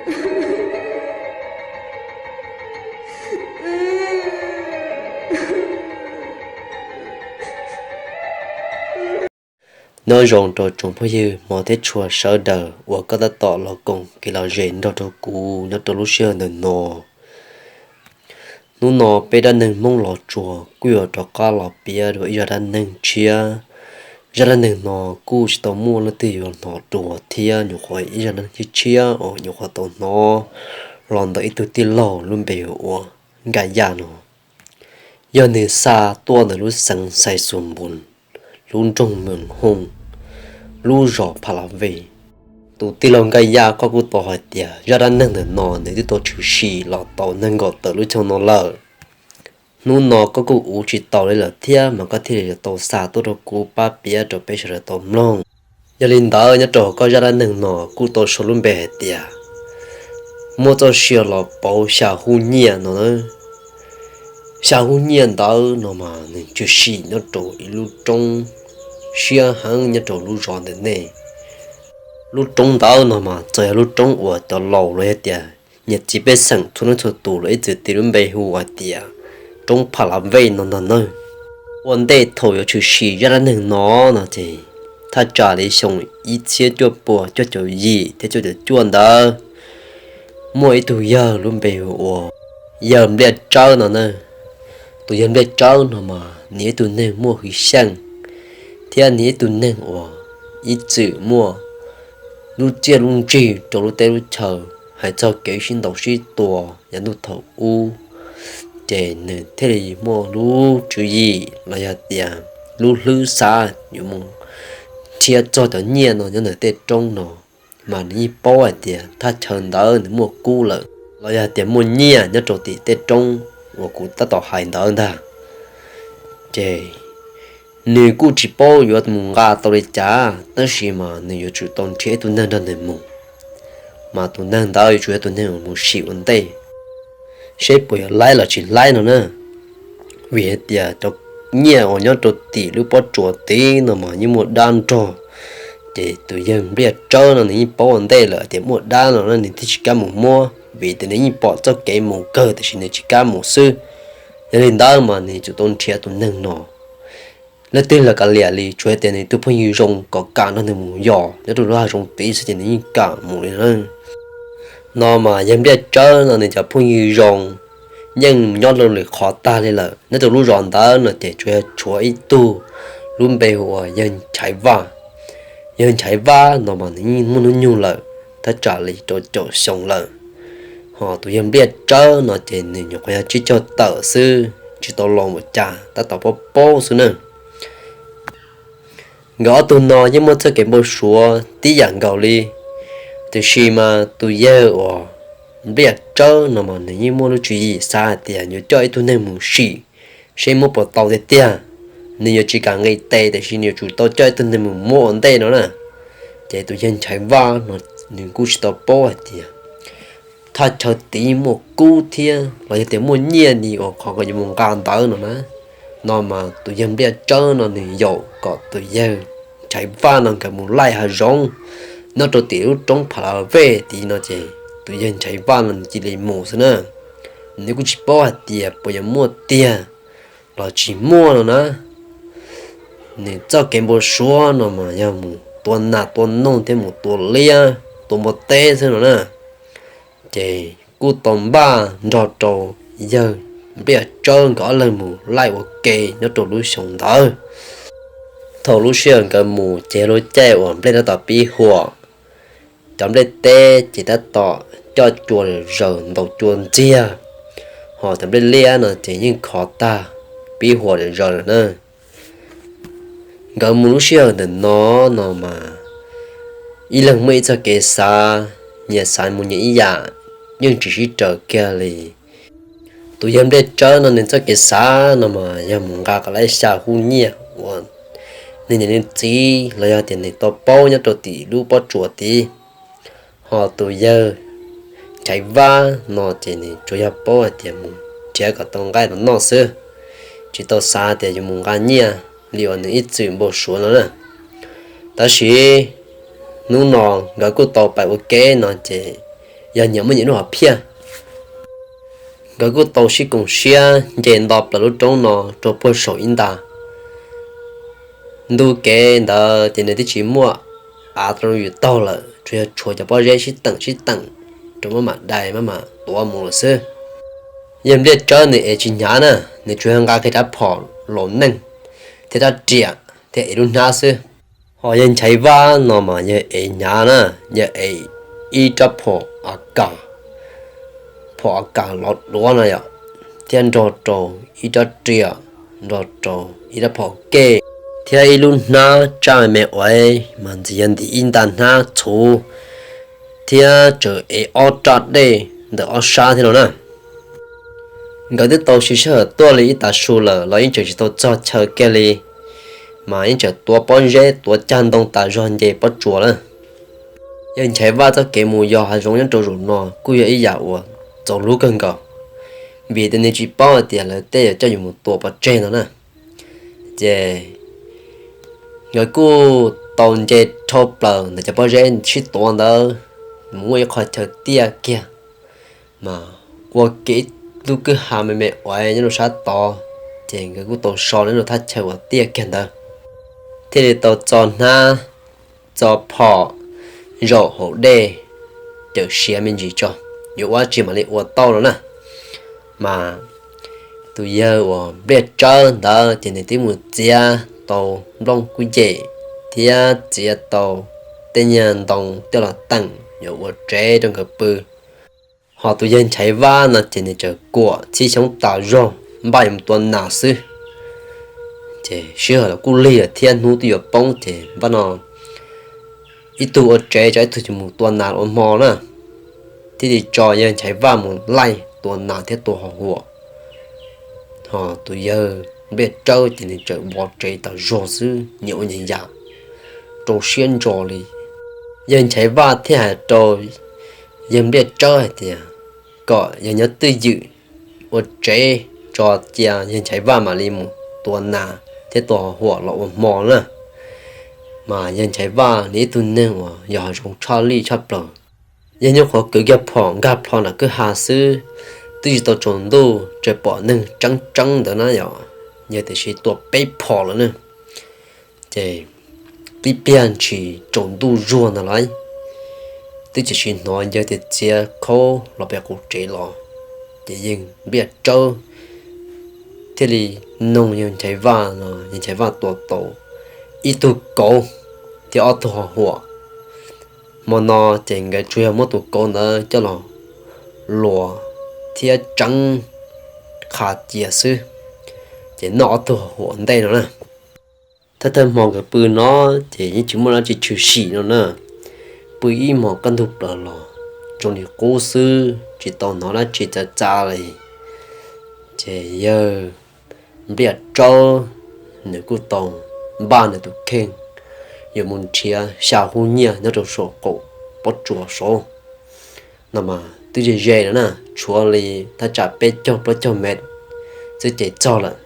Nyob zoo rau tsoom phooj ywg hmov thiab tshua sawv daws uas koj tab tom los koom kev lom zem nrog rau kuv nyob rau lub sij hawm ntawm no. Hnub no peb dab neeg Hmoob Los Tsuas kuj yuav rov qab los piav dua ib zaj dab neeg tshiab. Zaj dab neeg no kuj tsis tau muaj leej twg yuav hnov dua thiab nyuam qhuav ib zaj dab neeg tshiab uas nyuam qhuav tau hnov los ntawm ib tug tij laug lub npe hu ua Nkaj Yaj no. Yog nws xa tuaj ntawm lub xeev Xais Xus Npus, lub nroog Mws Hooj, lub zos Pha La Vej. Tus tij laug Nkaj Yaj koj kuj tau hais tias zaj dab neeg ntawm no nws twb tau tshwm sim los tau nees nkaum tawm lub xyoo no lawm. Hnub no koj kuj uv tsis tau li lawm thiab mas koj thiaj li tau xa tuaj rau kuv pab piav rau peb sawv daws tau mloog. Yog li ntawd nyob rau koj zaj dab neeg no kuj tau sau lub npe hais tias muaj txoj sia los pauv xya hub nyiaj no. Xya hub nyiaj ntawd no mas nws tshwm sim nyob rau ib lub roob siab heev nyob rau lub zos ntawm nej. Lub roob ntawd no mas txawm yog lub roob uas cov laus los yog tias niam txiv pej xeem txhua leej txhua tus los ib txwm tis lub npe hu hais tias roob Pha La Vej no ntag nawb. Ua ntej thaum yuav tshwm sim zaj dab neeg no no ces thaj tsam li xyoo ib txhiab cuaj puas cuaj caum yim thiab cuaj caum cuaj ntawd, muaj ib tug yawg lub npe hu ua yawg Npliaj Tsawb no na. Tus yawg Npliaj Tsawb no mas nws ib tug neeg muaj hwj xyeej thiab nws ib tug neeg uas ib txwm muaj lub txiaj lub ntsig rau lub teb lub chaw, hais txog kev sib ntaus sib tua yav ntuj thaum ub, ces nws thiaj li muaj lub tswv yim los yog tias lub hlwb xav yuav mus nrhiav txog cov nyiaj no nyob ntawm tej roob no. Mas nws yeej paub hais tias thaj chaw ntawd nws muaj kub lawm los yog tias muaj nyiaj nyob rau tim tej roob uas kuv tab tom hais ntawd ntag. Ces nws kuj tsis paub yuav mus nqa tau li cas, tab sis mas nws yuav tsum tau nrhiav ib tug neeg nrog nws mus, mas tus neeg ntawd yuav tsum yog tus neeg uas mus sim ua ntej, seb puas yuav laib los tsis laib no na. Vim hais tias cov nyiaj uas nyob rau tim lub pob tsuas tid no mas yeej muaj dab nrog, ces tus yawg Npliaj Tsawb no nws yeej paub ua ntej lawm tias muaj dab no na nws thiaj tsis kam mus muab, vim tias nws yeej pom txoj kev mus kawg tiam sis nws tsis kam mus xwb. Yog li ntawd mas nws tsum tau nrhiav tus neeg no. Leej twg los kav liam li, tsuas yog tias nws tus phooj ywg zoo kom kam nrog nws mus yos nyob rau lub hav zoov tid xwb ces nws yeej kam mus li na. No mas yawg Npliaj Tsawb no nws cov phooj ywg zoo yeej nyob rau lwm qhov tag li lawm. Nyob rau lub zos ntawd no ces tsuas yog tshuav ib tug lub npe hu ua yawg Nchaiv Vaj. Yawg Nchaiv Vaj no mas nws yeej muaj hnub nyoog lawm, thaj tsam li rau caum xyoo lawm. Ho tus yawg Npliaj Tsawb no ces nws nyuam qhuav yog tsib caug tawm xwb, tsis tau laus mus cas, tab tom paub paub xwb na. Nkawd ob tug no yeej muaj txoj kev npau suav tib yam nkaus li, tiam sis mas tus yawg uas Npliaj Tsawb no mas nws yeej muaj lub tswv yim xav hais tias yuav coj ib tug neeg mus sim seb muab puas tau tiag tiag. Nws yuav tsis kam nqis tes tiam sis nws yuav tsum tau coj ib tug neeg mus muab ua ntej no na. Ces tus yawg Nchaiv Vaj no nws kuj tsis tau paub hais tias thaj chaw tid muaj kub thiab los yog tias muaj nyiaj li uas qhov kom yuav mus nqa ntawd no na. No mas tus yawg Npliaj Tsawb no nws yaum kom tus yawg Nchaiv Vaj no nkawd mus laij hav zoov nyob rau tim lub roob Pha La Vej tid no ces tus yawg Nchaiv Vaj no nws cia li mus xwb na. Nws kuj tsis paub hais tias puas yuav muaj tiag los tsis muaj no na. Nws txoj kev npau suav no mas yog mus tua nas tua noog thiab mus tua liab tua npua teb xwb no na. Ces kuj tau npaj nrog rau yawg Npliaj Tsawb nkawd ob leeg mus laij ua ke nyob rau lub xyoo ntawd. Thaum lub sij hawm nkawd mus ces lub caij uas nplej tab tom pib huam, cov nplej teb ces tab tom coj cua zaws ntaus cua ntxiag, ho cov nplej liab no ces yeej khov tag, pib huam zaws lawm na. Nkawd mus lub sij hawm ntawm no no mas ib leeg muaj ib txoj kev xav, nyias xav mus nyias ib yam, yeej tsis sib raws kiag li. Tus yawg Npliaj Tsawb no nws txoj kev xav no mas yog mus nqa kom laib xya hub nyiaj uas nws niam nws txiv los yog tias nws tau paub nyob rau tim lub pob tsuas tid. Ho tus yawg Nchaiv Vaj no ces nws tsuas yog paub hais tias mus nrhiav kom tau nqaij los noj xwb, tsis tau xav tias yuav mus nqa nyiaj li uas nws ib txwm npau suav no na. Tab sis hnub no nkawd kuj tau pais ua ke no ces yog nyias muaj nyias lub hom phiaj. Nkawd kuj tau sib koom siab nce nto plaws lub roob no rau puag saum ib nta. Ntu kev ntawd ces nws twb tsis muaj av rau yus taug lawm, tsuas yog tshuav cov pob zeb sib teem sib teem rau maj mam dai maj mam tuav mus lawm xwb. Yawg Npliaj Tsawb nws ev tsis hnyav na, nws tsuas yog nqa kiag rab phom laus neej thiab rab riam thiab ev lub hnab xwb. Ho yawg Nchaiv Vaj no mas yawg ev hnyav na, yawg ev ib rab phom a kas, phom a kas lov duav no yom, thiab nrog rau ib rab riam, nrog rau ib rab phom kej, thiab ib lub hnab tsaj me uav mas ntxiv yog ntim ib nta hnab txhuv, thiab tseem ev ob raj dej ntawm ob sab thiab no na. Nkawd twb tau siv sij hawm tuaj li ib tav su lawm los yeej tseem tsis tau txog chaw kiag li, mas yeej tseem tuav pob zeb tuav cag ntoo tas zog nce pob tsuas na. Yawg Nchaiv Vaj txoj kev mus yos hav zoov nyob rau zaum no kuj yog ib yam uas txaus hlub kawg nkaus, vim tias nws tsis paub hais tias lawv tej yuav coj yus mus tua pov tseg no na. Ces nkawd kuj tau nce dhau plaws ntawm cov pob zeb sib tuav ntawd mus muaj ib qho chaw tiaj kiag, mas ua kev ib lub kwj ha me me uas nyob rau sab tod, ces nkawd kuj tau so nyob rau thaj chaw uas tiaj kiag ntawd, thiaj li tau txo hnab txo phom zaum hauv dej cawm siav me ntsis tso, yuav ua tsi mam li ua tau no na. Mas tus yawg uas Npliaj Tsawb ntawd ces nws twb mus txiav tau nplooj kub yem thiab txiav tau tej nyuag ntoo coj los teem yuav ua tsev rau nkawd pw. Ho tus yawg Nchaiv Vaj no ces nws tseem kuam txhib xyoob tas zog npaj yuav mus tua nas xwb. Ces sij hawm los kuj lig lawm thiab hnub twb yuav poob ces npaj no ib tug ua tsev tso ib tug mus tua nas ua hmo na, thiaj li tso yawg Nchaiv Vaj mus laij tua nas thiab tua ho huam. Ho tus yawg Npliaj Tsawb ces nws tseem vov tsev tas zog xwb, nyias ua nyias yam rau siab ntso li. Yawg Nchaiv Vaj thiaj hais rau yawg Npliaj Tsawb hais tias kom yawg nyob twj ywm ua tsev tso, cia yawg Nchaiv Vaj mam li mus tua nas thiab tua ho huam los ua hmo na. Mas yawg Nchaiv Vaj nws ib tug neeg uas yog hav zoov tshaj lij tshaj plaws, yawg nyuam qhuav kwv kiag phom nkag plho nram kwj ha xwb, twb tsis tau tsaus ntuj tseem pom neeg tseeb tseeb ntawd na yom, yawg tiam sis tua peb phom lawm na. Ces tib pliag ntshis tsaus ntuj zuag ntag lauj, twb tsis hnov yawg tias txiav khaub los pem qaum tsev los, ces yawg Npliaj Tsawb thiaj li noog yawg Nchaiv Vaj no, yawg Nchaiv Vaj tua tau ib tug kauv thiab ob tug ho huam. Hmo no ces nkawd tsuas yog muab tus kauv ntawd coj los luas thiab tseeb qha cia xwb, ces noj ob tug ho huam ntej no na. Thawj thawj hmo nkawd pw no ces yeej tsis muaj dab tsi tshwm sim no na, pw ib hmos kaj ntug plaws los zoo li qub xwb, tsis tau hnov dab tsi txawv txav li. Ces yawg Npliaj Tsawb nws kuj tau npaj nws tus kheej yuav mus nrhiav xya hub nyiaj nyob rau saum qaum pob tsuas saud no mas twb ze ze lawm na, tshuav li thaj tsam peb caug plaub caug mev xwb ces txog lawm.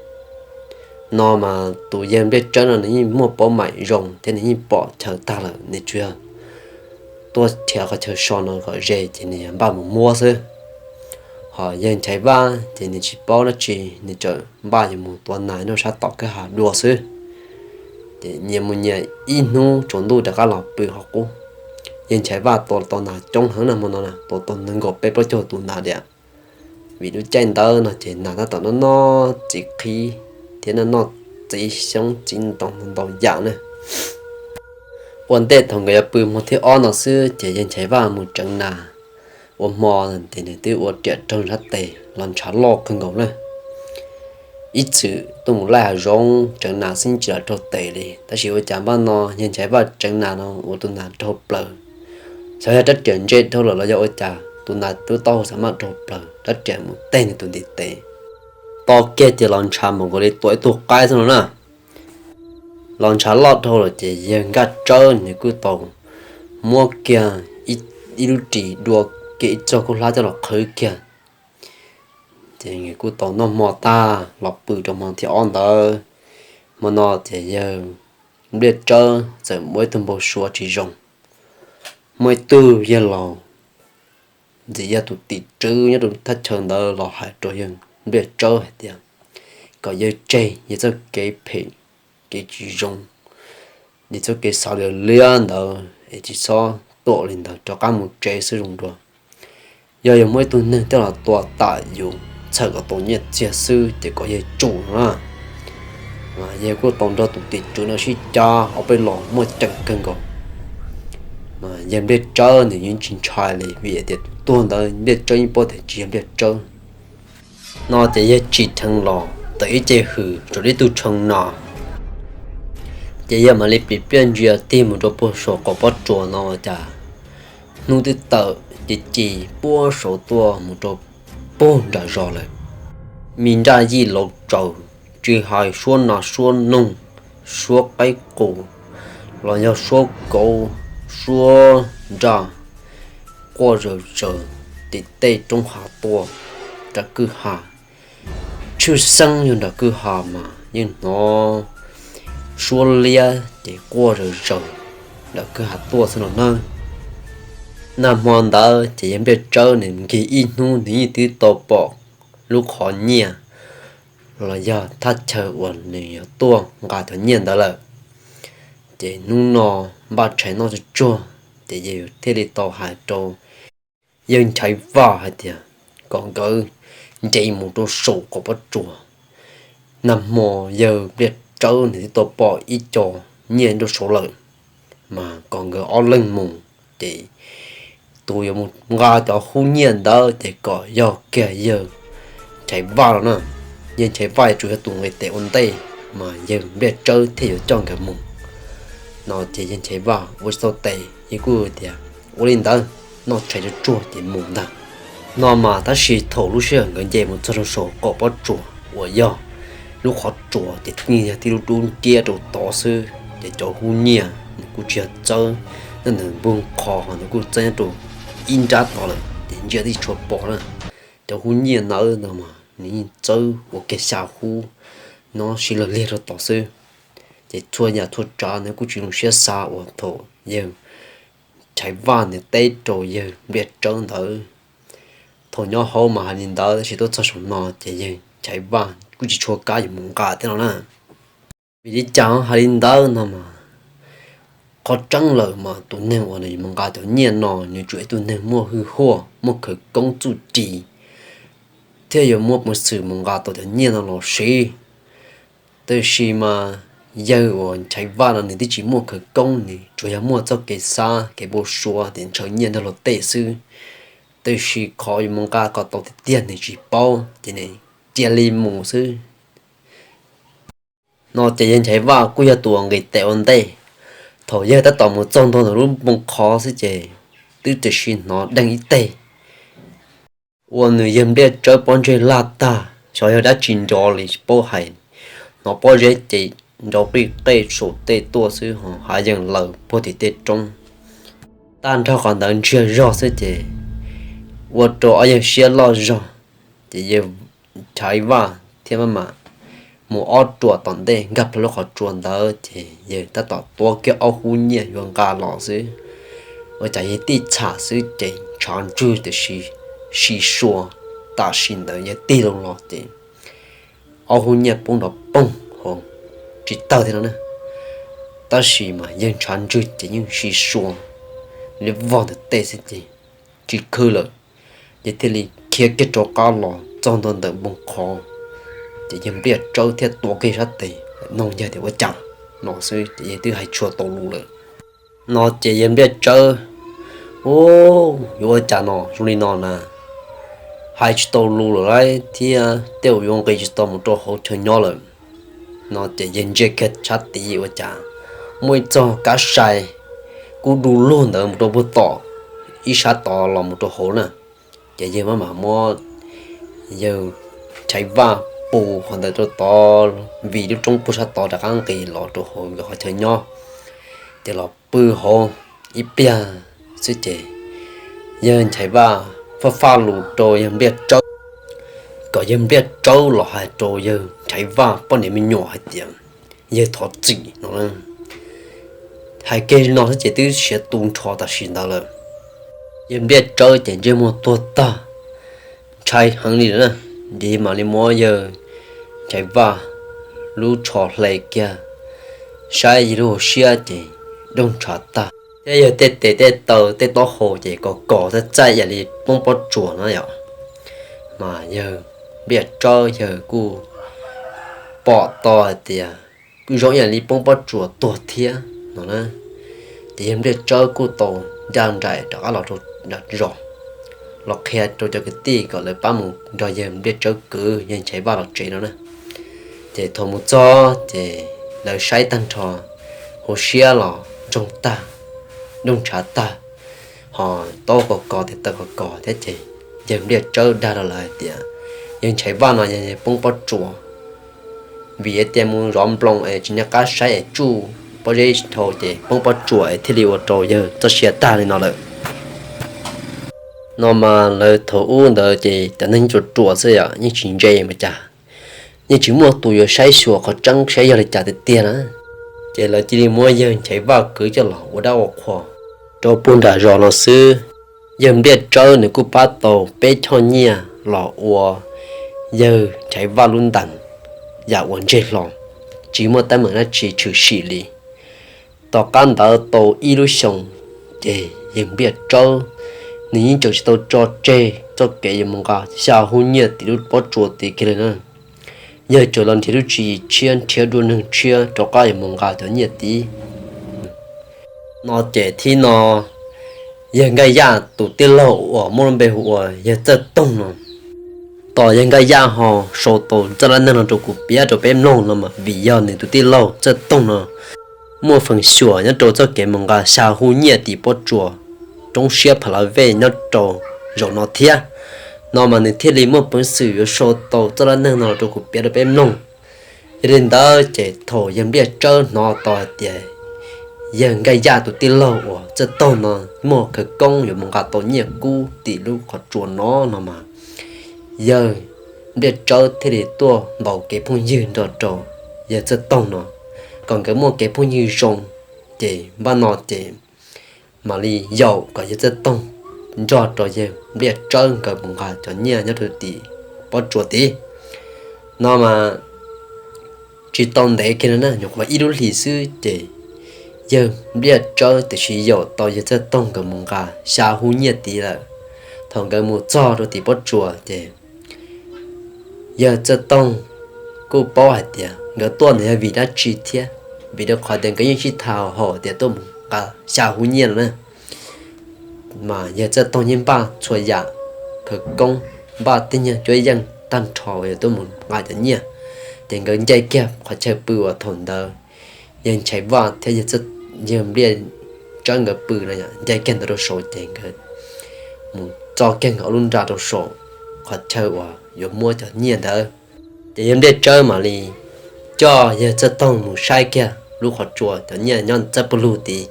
No mas tus yawg Npliaj Tsawb no nws yeej muaj paub maim zoo thiab nws yeej pom chaw tag lawm, nws tsuas yog tuaj nrhiav qhov chaw so no kom ze ces nws yog npaj mus muab xwb. Ho yawg Nchaiv Vaj ces nws tsis paub dab tsi, nws txawm npaj yuav mus tua nas nyob sab tom kwj ha dua xwb. Ces nyias mus nyias ib hnub tsaus ntuj rov qab los pw qhov qub. Yawg Nchaiv Vaj tua tau nas coob heev na, hmo no tua tau nees nkaum peb plaub caug tus nas tiag. Vim lub caij ntawd no ces nas tab tom noj noj txiv qhib thiab noj noj txiv xyoob txiv ntoo ntau yam na. Ua ntej thaum nkawd yuav pw hmo thib ob no xwb ces yawg Nchaiv Vaj mus tseev nas ua hmo, ces nws twb ua riam raug nrhab tes los ntshav loj kawg nkaus na. Ib txwm tuaj mus laij hav zoov tseev nas xwb tsis lam raug tes li, tab sis ua cas npaj no yawg Nchaiv Vaj tseev nas no ua tus nas raug plaws. Xyov yog rab riam ntse dhau lawm los yog ua cas tus nas twb taub hau xav maj raug plaws, rab riam mus teg nws tus ntiv tes, to kiag ces los ntshav npaum nkaus li tua ib tug qaib xwb no na. Los ntshav loj dhau lawm ces yawg Nkaj Tsawb nws kuj tau muab kiag ib lub ris dua kiag ib txoj khaub hlab coj los qhwv kiag. Ces nws kuj tau noj hmo tag los pw rau hmo thib ob ntawd. Hmo no ces yawg Npliaj Tsawb txawm muaj ib tug npau suav tsis zoo. Muaj ib tug yawg laus ntxim yog tus tim tswv nyob rau thaj chaw ntawd los hais rau yawg Npliaj Tsawb hais tias kom yawg tseg yawg txoj kev phem, kev tsis zoo, yawg txoj kev xav liam liab ntawd es tsis txhob tuaj li ntawd, rov qab mus tsev xwb zoo dua. Yog yog muaj ib tug neeg thiaj los tua tam yus txhawm kom tau nyiaj txiag xwb ces kom yawg tsum no na. Yawg kuj tau nrog tus tim tswv no sib cav ob peb los muaj ceem kawg nkaus. Yawg Npliaj Tsawb nws yeej tsis ntshai li vim tias tus tuag ntawd Npliaj Tsawb yeej paub tias tsis yog Npliaj Tsawb. No ces yawg tsim dheev los tawm ib ce hws rau ib tug tshee no, ces yawg mam li plis pliaj ntsia tig mus rau puag saum qaum pob tsuas no ua cas hnub twb tawm ci ci puag saud tuaj mus rau puag nram zos lawm. Me nraj yij laus tsaus, tsis hais suab nas suab noog, suab qaib qus, los yog suab kauv, suab nraj, quaj zaws zaws tim tej roob hav tuaj nram kwj ha. Tshwj xeeb yog nram kwj ha mas yeej hnov suab liab ces quaj zaws zaws nram kwj ha tuaj xwb no nawb. Nag hmo ntawd ces yawg Npliaj Tsawb nws nkig ib hnub nws yeej twb tau pom lub qhov nyiaj los yog thaj chaw uas nws yuav tuaj nqa cov nyiaj ntawd lawm. Ces hnub no npaj tshais noj tsuag tsuag, ces yawg thiaj li tau hais rau yawg Nchaiv Vaj hais tias kom nkawd nce mus rau saum qaum pob tsuas. Nag hmo yawg Npliaj Tsawb nws twb tau pom ib co nyiaj rau saud lawm, mas kom nkawd ob leeg mus, ces tus yuav mus nqa cov hub nyiaj ntawd ces kom yog kiag yawg Nchaiv Vaj los na. Yawg Nchaiv Vaj yuav tsum yog tus nqis tes ua ntej, mas yawg Npliaj Tsawb thiaj yuav coj nkawd mus. No ces yawg Nchaiv Vaj ua tsis tau tes, yawg kuj tias ua li ntawd, noj tshais tsuag tsuag ces mus ntag. No mas tab sis thaum lub sij hawm nkawd nce mus txog rau saum qaum pob tsuas uas yog lub qhov tsua ces yeej yog tib lub dub nciab rau tod xwb, ces cov hub nyiaj nws kuj tsis yog txawb nyob ntawm npoo qhov, nws kuj txawb nyob rau ib nrab tod lawm ces ntsia twb tsis tshua pom na. Cov hub nyiaj ntawd no mas nws yeej txawb ua kiag xya hub nyob sib law liag rau tod xwb. Ces txhua yam txhua tsav nws kuj tsis zoo siab xav uas thaum yawg Nchaiv Vaj nws teb rau yawg Npliaj Tsawb ntawd. Thaum nyob hauv mas hais li ntawd, tab sis tuaj txog saum no ces yawg Nchaiv Vaj kuj tsis tshua kam yuav mus nqa thiab no na. Vim li cas hais li ntawd no mas, qhov tseeb lawm mas tus neeg uas nws yuav mus nqa cov nyiaj no nws tsuas ib tug neeg muaj hwj huam, muaj khawv koob txuj ci thiaj yuav muaj peev xwm mus nqa tau cov nyiaj no los siv. Tab sis mas yawg uas Nchaiv Vaj no nws twb tsis muaj khawv koob, nws tsuas yog muaj txoj kev xav kev npau suav tias ntshaw nyiaj nrog luag tej xwb. Tab sis qhov yuav mus nqa kom tau tiag tiag nws tsis paub, ces nws cia li mus xwb. No ces yawg Nchaiv Vaj kuj yog tus uas nqis tes ua ntej. Thaum yawg tab tom mus txog ntua ntawm lub npoo qhov xwb ces twb tam sim hnov deej ib teg uas nws yawg Npliaj Tsawb pob ntseg laj tag, xyov yog dab tsi nrov li tsis paub hais. Hnov pob zeb ces nrov qij qej saum tej tuaj xwb, ho hav yees laws puag tim tej roob. Tag nrho qhov ntawd ntsiag zog xwb ces ua rau ob yawg siab loj zog, ces yawg Nchaiv Vaj thiaj maj mam mus ob ruam tom ntej nkag plaws lub qhov tsua ntawd, ces yawg tab tom tuav kiag ob hub nyiaj yuav nqa los xwb. Ua cas yawg tij txham xwb ces ntshav ntswg tiam sis sib sua, tam sim ntawd yawg tig loo los ces ob hub nyiaj poob nrov poog hauv tsis tawg thiab no na. Tab sis mas yawg ntshav ntswg ces yeej sib sua li vog ntawm tej xwb ces tsis khwv lawm. Yawg thiaj li khiav kiag rov qab los txog ntua ntawm npoo qhov, ces yawg Npliaj Tsawb thiaj tuav kiag sab tes noog yawg tias ua cas no xwb ces yawg twb hais tsis tau lus lawm. No ces yawg Npliaj Tsawb, u, yuav ua cas no zoo li no na, hais tsis tau lus lawm lauj thiab tej zaum yuav nqis tsis tau mus rau hauv chaw nyob lawm. No ces yawg ntsia kiag sab tid ua cas muaj ib txoj kab sai kub du lug ntawd mus rau puag tom ib sab tod los mus rau hauv na. Ces yawg maj mam muab yawg Nchaiv Vaj pus qhov ntawd rau tod, vij lub roob puag sab tod rov qab nqis los rau hauv nkawd qhov chaw nyob, ces los pw hauv ib pliag xwb ces yawg Nchaiv Vaj faj faj lus rau yawg Npliaj Tsawb kom yawg Npliaj Tsawb los hais rau yawg Nchaiv Vaj poj niam me nyuam hais tias yawg thov txim no. Hais kiag no xwb ces twb siav tu nrho tam sim ntawd lawm. Yawg Npliaj Tsawb ces ntsej muag tuag tag, ntshai heev li na. Ces mam li muab yawg Nchaiv Vaj lub tsho hle kiag, saib yawg lub hauv siab ces doog ntshav tag, thiab yawg tej tes tej taw tej taub hau ces kos kos txaij txaij ib yam li poob pob tsuas no yom. Mas yawg Npliaj Tsawb yawg kuj pom tau hais tias kuj zoo ib yam li poob pob tsuas tuag thiab no na. Ces yawg Npliaj Tsawb kuj tau ncaj nraim rov qab los rau nram zos, los qhia rau cov kwv tij kom lawv pab mus nrog yawg Npliaj Tsawb kwv yawg Nchaiv Vaj los tsev no na. Ces thaum mus txog ces lawv saib tag nrho, hauv siab los ntsoog tag, doog ntshav tag, ho taub kos kos tes taw kos kos thiab ces yawg Npliaj Tsawb dag rau lawv hais tias yawg Nchaiv Vaj no yog poob pob tsuas, vim tias mus zov nploos es tsis nco qab saib es tsuj pob zeb dhau ces poob pob tsuas es thiaj li ua rau yawg txoj sia tag li no lawm. No mas lawv thaum ub ntawd ces cov neeg ruam ruam xwb yom, yeej tsis ntse mas cas, yeej tsis muaj tus yuav saib xyuas qhov tseeb saib yog li cas tiag tiag na. Ces lawv cia li muab yawg Nchaiv Vaj kwv coj los ua dab ua qhua rau puag nram zos no xwb. Yawg Npliaj Tsawb nws kuj pab tau peb choj nyiaj los ua yawg Nchaiv Vaj lub ntees yam uas ntseg hlo, tsis muaj teeb meem dab tsi tshwm sim li. Tom qab ntawd tau ib lub xyoo, ces yawg Npliaj Tsawb nws yeej tseem tsis tau tso tseg txoj kev yuav mus nqa xya hub nyiaj tim lub pob tsuas tid kiag li na. Yawg tseem los nrhiav lub tswv yim tshiab, nrhiav dua neeg tshiab rov qab yuav mus nqa cov nyiaj tid. No ces thib no yawg Nkaj Yaj tus tij laug uas muaj lub npe hu ua yawg Txawj Toog no, tos yawg Nkaj Yaj ho sau tau txoj dab neeg no rau kuv piav rau peb mloog no mas vim yog nws tus tij laug Txawj Toog no muaj feem xyuam nyob rau txoj kev mus nqa xya hub nyiaj tim pob tsuas roob siab Pha La Vej nyob rau zaum no thiab. No mas nws thiaj li muaj peev xwm yuav sau tau txoj dab neeg no rau kuv piav rau peb mloog. Yog li ntawd ces thaum yawg Npliaj Tsawb hnov tau hais tias yawg Nkaj Yaj tus tij laug uas Txawj Toog no muaj khawv koob yuav mus nqa tau nyiaj kub tim lub qhov tsua no no mas, yawg Npliaj Tsawb thiaj li tuaj ntaus kev phooj ywg nrog rau yawg Txawj Toog no, kom nkawd muaj kev phooj ywg zoo. Ces npaj no ces mam li yaum kom yawg Txawj Toog nrog rau yawg Npliaj Tsawb nkawd mus nqa cov nyiaj nyob rau tim pob tsuas tid. No mas tsis tau ntev kiag no na, nyuam qhuav ib lub hlis xwb ces yawg Npliaj Tsawb tiam sis yaum tau yawg Txawj Toog nkawd mus nqa xya hub nyiaj tid lawm. Thaum nkawd mus txog rau tim pob tsuas ces yawg Txawj Toog kuj paub hais tias nkawd tuaj ntawd yog vim dab tsi thiab, vim rau qhov tias nkawd yeej sib tham haum tias tuaj mus nqa xya hub nyiaj no na. Mas yawg Txawj Toog yeej npaj txhua yam khawv koob, npaj tib nyuag cuab yeej tag nrho uas yog tuaj mus nqa cov nyiaj. Ces nkawd nce kiag qhov chaw pw uas thaum ntawd yawg Nchaiv Vaj thiab yawg Npliaj Tsawb nkawd pw no, nce kiag ntawd rau saud ces nkawd mus txo kiag nkawd ob lub nra rau saum qhov chaw uas yuav muab cov nyiaj ntawd. Ces yawg Npliaj Tsawb mam li coj yawg Txawj Toog mus saib kiag lub qhov tsua cov nyiaj nyob txawj pw lug tid.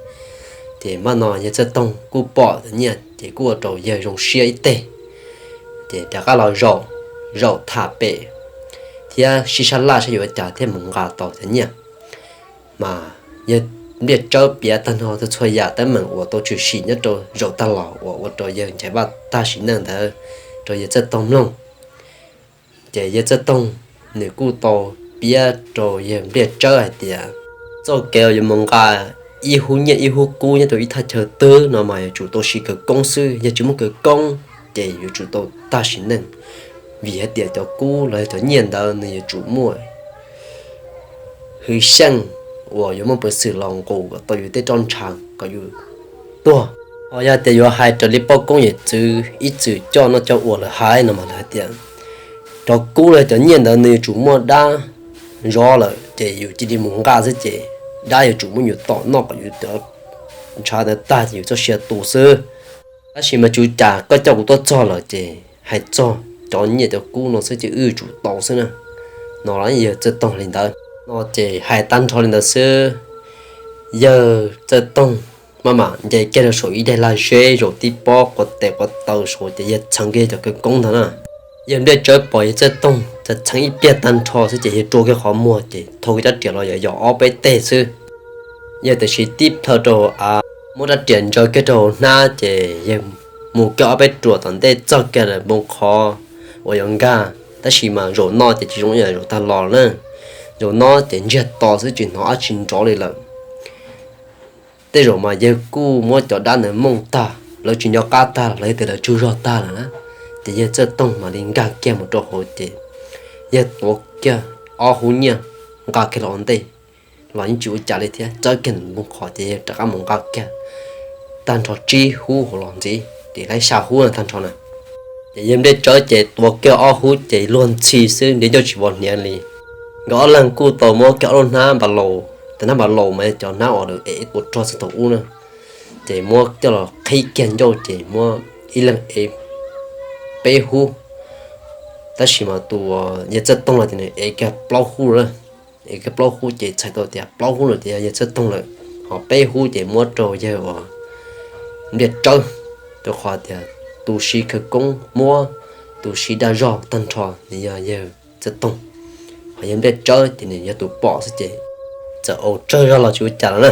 Ces npaj no yawg Txawj Toog kuj pom cov nyiaj ces kuj ua rau yawg zoo siab ib teg. Ces rov qab los zaum, zaum tham pem thiab sib sab laj saib yuav ua cas thiaj mus nqa tau cov nyiaj. Mas yawg Npliaj Tsawb piav tag nrho txhua yam teeb meem uas tau tshwm sim nyob rau zaum tag los uas ua rau yawg Nchaiv Vaj tag sim neej ntawd rau yawg Txawj Toog mloog. Ces yawg Txawj Toog nws kuj tau piav rau yawg Npliaj Tsawb hais tias txoj kev uas yuav mus nqa ib hub nyiaj ib hub kub nyob rau ib thaj chaw twg no mas yuav tsum tau siv khawv koob xwb, yog tsis muaj khawv koob ces yuav tsum tau tag sim neej, vim hais tias cov kub los yog cov nyiaj ntawd nws yuav tsum muaj hwj xyeej uas yuav muaj peev xwm los nqus kom tau yus tej roj ntsha kom yus tuag. Ho yog tias yuav hais raws li poj koob yawm txwv ib txwm coj noj coj ua lawv hais no mas lawv hais tias cov kub los cov nyiaj ntawd nws yuav tsum muaj dab zov lawm ces yus cia li mus nqa xwb ces dab yuav tsum muab yus tom noj kom yus cov ntshav ntawd tag ces yus txoj sia tu xwb. Tab sis mas tsum cas koj coj kuv tuaj txog lawm ces hais txog cov nyiaj cov kub no xwb ces wb yuav tsum tau xwb na. No los yawg Txawj Toog li ntawd no ces hais tag nrho li ntawd xwb, yawg Txawj Toog maj mam nce kiag rau saum ib daig lag zeb zaum tib pob quav tes quav taw saud ces yawg txheev kiag cov khawv koob ntawd na. Yawg Npliaj Tsawb pom yawg Txawj Toog txheev ib pliag tag nrho xwb ces yawg rua kiag qhov muag ces thau kiag rab riam los yog yog ob peb teg xwb. Yawg tam sim tib plhaw rau hauv av, muab rab riam ntsaws kiag rau hauv hnab ces yawg mus kiag ob peb ruam tom ntej txog kiag lawm npoo qhov uas yuav nkag, tab sis mas zaum no ces tsis zoo ib yam zaum tag los na. Zaum no ces ntsiag to xwb tsis hnov dab tsi nrov li lawm. Tej zaum mas yawg kuj muab cov dab ntawd mooj tag, lawv tsis nco qab tag los yog tias lawv tsaug zog tag lawm na. Ces yawg Txawj Toog mam li nkag kiag mus rau hauv ces yawg tuav kiag ob hub nyiaj nqa kiag los ua ntej, los yeej tsis ua cas li thiab, txawb kiag npoo qhov ces yawg rov qab mus nqa kiag tag nrho tsib hub hauv los ntxiv, ces laib xya hub na tag nrho na. Ces yawg Npliaj Tsawb ces tuav kiag ob hub ces luag ntxhi xwb, nrhiav ncauj tsis pom hniav li. Nkawd ob leeg kuj tau muab kiag ob lub hnab npas laus, tus hnab npas laus mas yog cov hnab uas lawv ev ua rog txog thaum ub na, ces muab coj los qhib kiag ncauj ces muab ib leeg ev peb hub. Tab sis mas tus yawg Txawj Toog los ces nws ev kiag plaub hub lawm, ev kiag plaub hub ces txhais tau tias plaub hub lawm ces yog yawg Txawj Toog lawm, ho peb hub ces muab rau yawg uas Npliaj Tsawb, rau qhov tias tus siv khawv koob muab, tus siv dag zog tag nrho nws yog yawg Txawj Toog, ho yawg Npliaj Tsawb ces nws yog tus pom xwb ces txawm ua tsawg zog los tsis ua cas los na,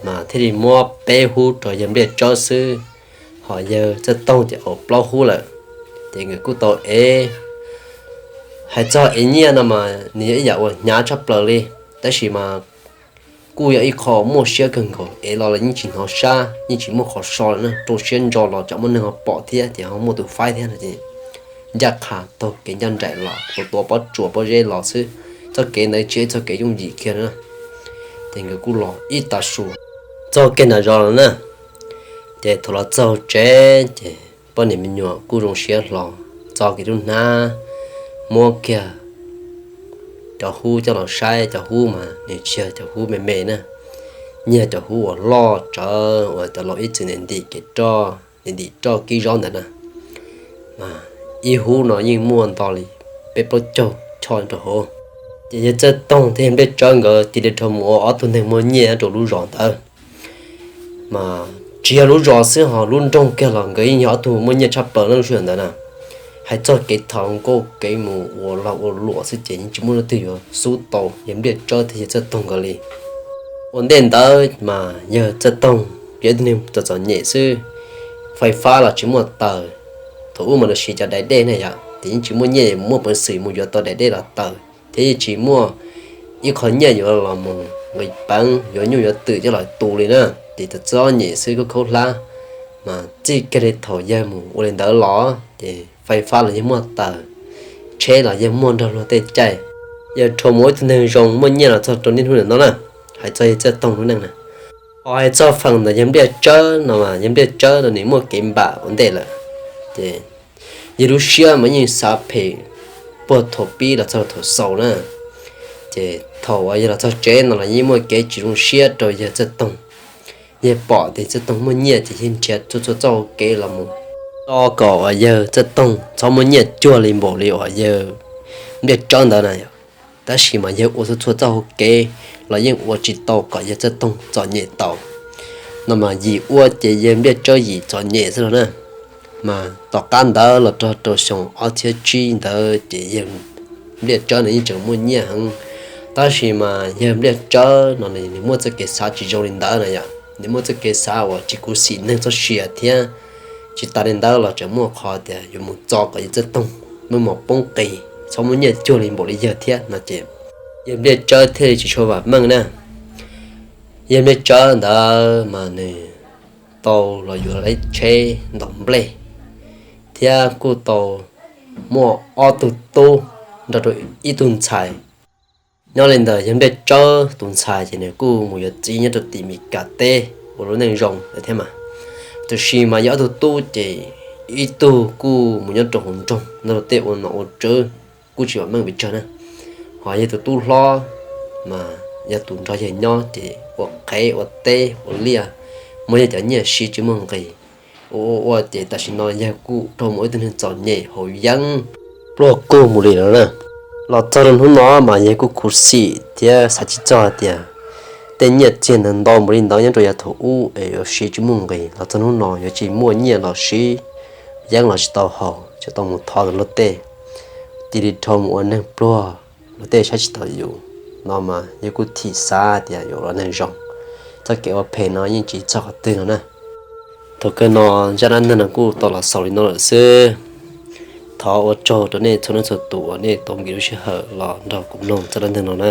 mas thiaj li muab peb hub rau yawg Npliaj Tsawb xwb, ho yawg Txawj Toog ces ua plaub hub lawm. Ces nkawd kuj tau ev, hais txog ev nyiaj no mas nws yog ib yam uas hnyav tshaj plaws li, tab sis mas kuj yog ib qho muaj siab kawg nkaus, ev los los yeej tsis hnov sab, yeej tsis muaj qhov so lawm na, rau siab ntso los tsam muaj neeg ho pom thiab ces ho muaj tus faib thiab no ces ncaj qha taug kev ncaj nraim los tua tua pob tsuas pob zeb los xwb. Txoj kev ntawd tsis yog txoj kev yooj yim kiag na, ces nkawd kuj los ib tag su txog kiag nram zos lawm na. Ces thaum los txog tsev ces poj niam me nyuam kuj zoo siab hlo, txo kiag lub hnab, muab kiag cov hub coj los saib, cov hub mas nws tsis yog cov hub me me na, nyiag cov hub uas loj tsawv uas cov laus ib txwm ntim ntim kev roj, ntim ntim roj kib zaub ntawd na, mas ib hub no yeej muaj nto li peb plaub caug choj rau hauv. Ces yawg Txawj Toog thiab yawg Npliaj Tsawb nkawd cia li rau mus ua ob tug neeg muaj nyiaj rau lub zos ntawd. Mas tsis yog lub zos xwb, ho lub nroog kiag los nkawd yeej yog ob tug muaj nyiaj tshaj plaws na lub sij hawm ntawd na. Hais txog kev thov nkauj kev mus ua lag ua luam xwb ces yeej tsis muaj leej twg yuav xub tau yawg Npliaj Tsawb thiab yawg Txawj Toog nkawd li. Ua ntej ntawd mas yawg Txawj Toog yog ib tug neeg txom txom nyem xwb, fais fab los tsis muaj taws. Thaum ub mas lawv siv cov daim dej na yom, ces yeej tsis muaj nyiaj muaj peev xwm mus yuav tau daim dej los taws thiab yeej tsis muaj ib qho nyiaj yuav los mus nqis peev, yuav nyuj yuav twm coj los tu li na, ces txom txom nyem xwb khaub khaub hlab. Mas txij kiag li thaum yawg mus ua li ntawd los ces fais fab los yawg muaj taws, tsheb los yawg muaj nrog luag tej caij. Yawg rau mus ua ib tug neeg zoo muaj nyiaj los txog rau niaj hnub nim no na. Hais txog yawg Txawj Toog lub neej na, ho hais txog feem ntawm yawg Npliaj Tsawb no mas yawg Npliaj Tsawb no nws muaj kev npam ua ntej lawm, ces yawg lub siab mas yeej xav phem puag thaum pib los txog thaum xaus na. Ces thaum uas yawg los txog tsev no los yeej muaj kev tsis zoo siab rau yawg Txawj Toog. Yawg pom tias Txawj Toog muaj nyiaj ces yawg nrhiav txhua txhua txoj hau kev los mus tso kom uas yawg Txawj Toog txhob muaj nyiaj cuag li npaum li uas yawg Npliaj Tsawb ntawd na. Tab sis mas yawg ua txhua txhua txoj hau kev los yeej ua tsis tau kom yawg Txawj Toog txom nyem tau. No mas yim ua ces yawg Npliaj Tsawb yim txom nyem xwb los na. Mas tom qab ntawd los rau rau xyoo ob txhiab tsib ntawd ces yawg Npliaj Tsawb nws yeej tseem muaj nyiaj heev. Tab sis mas yawg Npliaj Tsawb no nws muaj txoj kev xav tsis zoo li ntawd na yom, nws muaj txoj kev xav uas tsis khuv xim neeg txoj sia thiab. Tsis tas li ntawd los tseem muaj qhov tias yuav mus txo kom yawg Txawj Toog muaj mos poob qis txhob muaj nyiaj cuag li npaum li yawg thiab no ces yawg Npliaj Tsawb thiaj li tsis tshua vam meej na. Yawg Npliaj Tsawb ntawd mas nws tau los yuav lawv tsheb ntaus nplej thiab kuj tau muaj ob tug tub nrog rau ib tug ntxhais. Nyob li ntawd yawg Npliaj Tsawb tus ntxhais ces nws kuj mus yuav txiv nyob rau tim Mes Kas teb ua lub neej zoo lawm thiab mas. Tab sis mas yog ob tug tub ces ib tug kuj mus nyob rau hauv nroog nrog luag tej ua nom ua tswv, kuj tsis vam meej pes tsawg na. Ho yog tus tub hlob mas yog tus nrog yawg nyob ces ua qhev ua teb ua liaj, muaj yawg cov nyiaj siv tsis muaj nqis. Ua ua ua ces tam sim no yawg kuj raug mus ib tug neeg txom nyem haus yeeb pluag kug mus li lawm na. Los txog rau hnub no mas yawg kuj khuv xim thiab xav tsis txog hais tias tej nyiaj txiag ntawd ntau mus li ntawd nyob rau yav thaum ub es yuav siv tsis muaj nqis, los txog hnub no yuav tsis muaj nyiaj los siv, yeeb los tsis tau haus, tseem tau mus thov ntawm luag tej, cia li raug mus ua neeg pluag, luag tej saib tsis taus yus. No mas yawg kuj thim xav tias yuav ua neeg zoo, txoj kev ua phem no yeej tsis txog qhov twg no na. Thaum kawg no zaj dab neeg no kuj tau los xaus li no lawm xwb. Thov ua tsaug rau nej txhua leej txhua tus uas nej tau nkim lub sij hawm los nrog kuv mloog zaj dab neeg no na.